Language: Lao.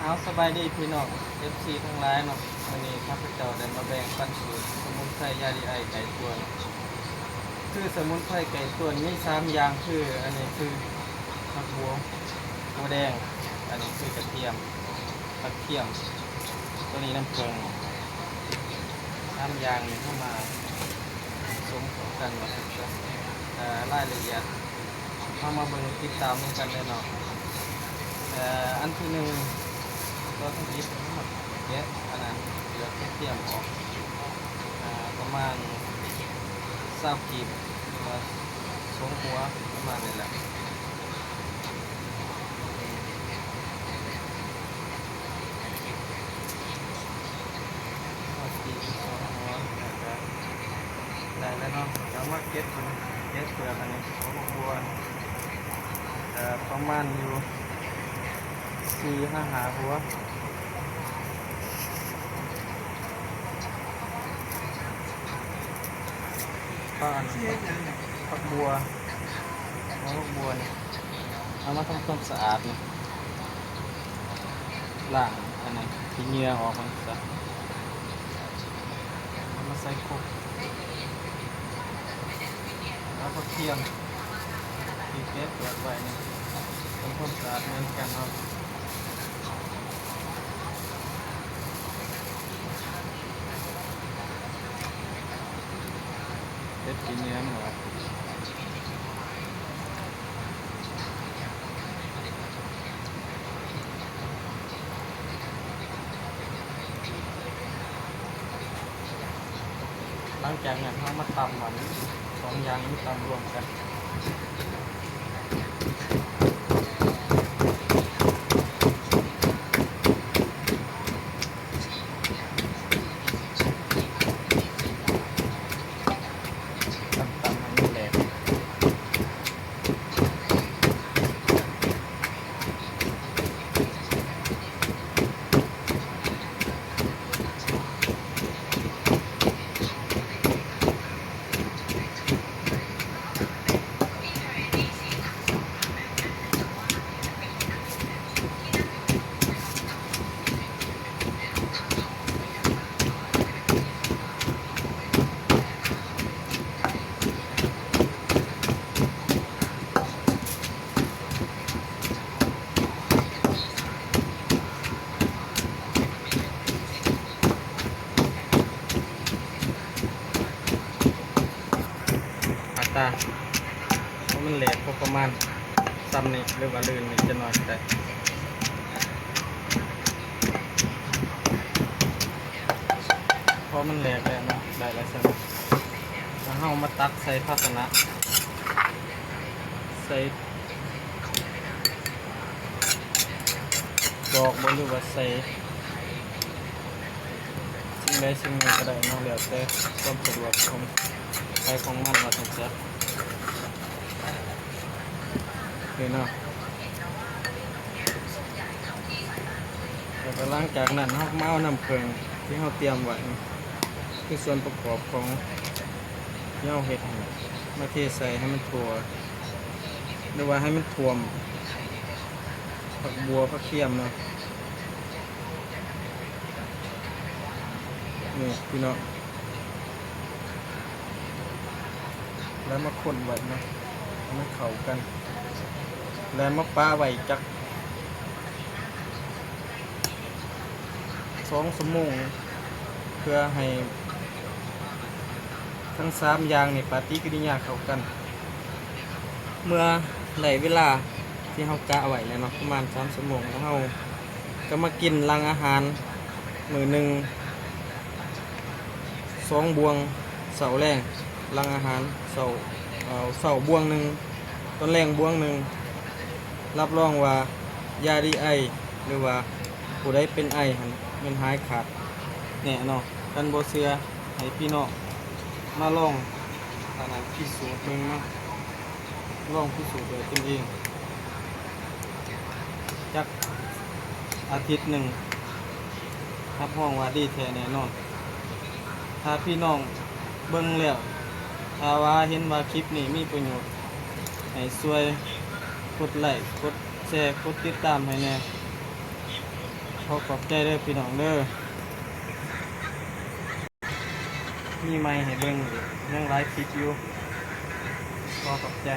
ເອົາ ສະບາຍດີພີ່ນ້ອງ ເອັຟຊີ ທັງຫຼາຍເນາະ, ມື້ນີ້ຂ້າພະເຈົ້າໄດ້ມາແບ່ງປັນສູດສະໝຸນໄພຢາດີໄອໄກ່ຕວນ. ຄືສະໝຸນໄພໄກ່ຕວນມີສາມຢ່າງ ຄື ອັນນີ້ຄືຜັກບົວ ບົວແດງ, ອັນນີ້ຄືກະທຽມ ກະທຽມ ໂຕນີ້ນ້ຳເຜິ້ງ. ສາມຢ່າງນີ້ເຮົາມາສົມເຂົ້າກັນວ່າຊັ້ນຊະ. ເອີ ລາຍລະອຽດ ເຮົາມາເບິ່ງຕິດຕາມນຳກັນເດີເນາະ. ເອີ ອັນທີໜຶ່ງ ຕອນທຳອິດເຮົາມາແກະອັນນັ້ນ ເປືອກກະທຽມອອກ ເອີ ປະມານຊາວກີບ ຫຼືວ່າສອງຫົວ ປະມານນີ້ແຫຼະ. ເຮົາຈີ່ສອງຫົວ ແລ້ວກະໄດ້ແລ້ວເນາະ. ເຮົາມາເກັບ ເກັບເປືອກອັນນີ້ ຫົວບັກບົວ ເອີ ປະມານຢູ່ສີ່ຫາຫ້າຫົວ. ປານ ຜັກບົວ ຫົວຜັກບົວນີ້ ເອົາມາທຳຄວາມສະອາດນີ້ ລ້າງອັນນັ້ນ ຂີ້ເຫຍື້ອອອກມັນຊະ ເອົາມາໃສ່ຄົກ. ແລ້ວຜັກທຽມທີ່ແກະເປືອກໄວ້ນີ້ ທຳຄວາມສະອາດເໝືອນກັນເນາະ. ເຮັດກິນແຍມເນາະ. ຫຼັງຈາກນັ້ນເຮົາມາຕຳ ອັນສອງຢ່າງນີ້ມາຕຳລວມກັນ. ຕຳໆໃຫ້ມັນແຫຼກ. ອັດຕາ ເພາະມັນແຫຼກພໍປະມານຊ່ຳນີ້ ຫຼືວ່າລື່ນນີ້ຈັກໜ້ອຍກະໄດ້. ພໍມັນແຫຼກແລ້ວເນາະ ໄດ້ແລ້ວຊັ້ນ ແລ້ວເຮົາມາຕັກໃສ່ພາຊະນະ ໃສ່ ດອກບໍ່ ຫຼືວ່າໃສ່ສິ່ງໃດສິ່ງໜຶ່ງກະໄດ້ເນາະ ແລ້ວແຕ່ຄວາມສະດວກຂອງໃຜຂອງມັນວ່າຊັ້ນຊະ ນີ້ເນາະ. ແລ້ວກະຫຼັງຈາກນັ້ນເຮົາກະມາເອົານ້ຳເຜິ້ງທີ່ເຮົາຕຽມໄວ້ ຄືສ່ວນປະກອບຂອງທີ່ເຮົາເຮັດຫັ້ນ ມາເທໃສ່ໃຫ້ມັນທົ່ວ ຫຼືວ່າໃຫ້ມັນຖ້ວມ ຜັກບົວ ຜັກທຽມເນາະ ນີ້ພີ່ນ້ອງ ແລ້ວມາຄົນໄວ້ເນາະ ໃຫ້ມັນເຂົ້າກັນ ແລ້ວມາປະໄວ້ຈັກ ສອງຊົ່ວໂມງ ເພື່ອໃຫ້ທັງສາມຢ່າງນີ້ປະຕິກິລິຍາເຂົ້າກັນ. ເມື່ອໄດ້ເວລາທີ່ເຮົາກະໄວ້ແລ້ວເນາະ ປະມານສາມຊົ່ວໂມງ ແລ້ວເຮົາກະມາກິນຫຼັງອາຫານມື້ໜຶ່ງ ສອງບ່ວງເຊົ້າແລງ ຫຼັງອາຫານເຊົ້າ ເອີ ເຊົ້າບ່ວງໜຶ່ງ ຕອນແລງບ່ວງໜຶ່ງ ຮັບຮອງວ່າຢາດີໄອ ຫຼືວ່າຜູ້ໃດເປັນໄອຫັ້ນແມ່ນຫາຍຂາດແນ່ເນາະ. ຄັນບໍ່ເຊື່ອໃຫ້ພີ່ນ້ອງມາລອງ ອັນນັ້ນ ພິສູດເບິ່ງເນາະ. ລອງພິສູດດ້ວຍຕົນເອງຈັກອາທິດໜຶ່ງ ຮັບຮອງວ່າດີແທ້ແນ່ນອນ. ຖ້າພີ່ນ້ອງເບິ່ງແລ້ວ ຖ້າວ່າເຫັນວ່າຄລິບນີ້ມີປະໂຫຍດ ໃຫ້ຊ່ວຍກົດໄລ້ ກົດແຊ ກົດຕິດຕາມໃຫ້ແນ່. ຂໍຂອບໃຈເດີພີ່ນ້ອງເດີ ມີໃໝ່ໃຫ້ເບິ່ງອີກ ຍັງຫຼາຍຄລິບຢູ່ ຂໍຂອບໃຈ.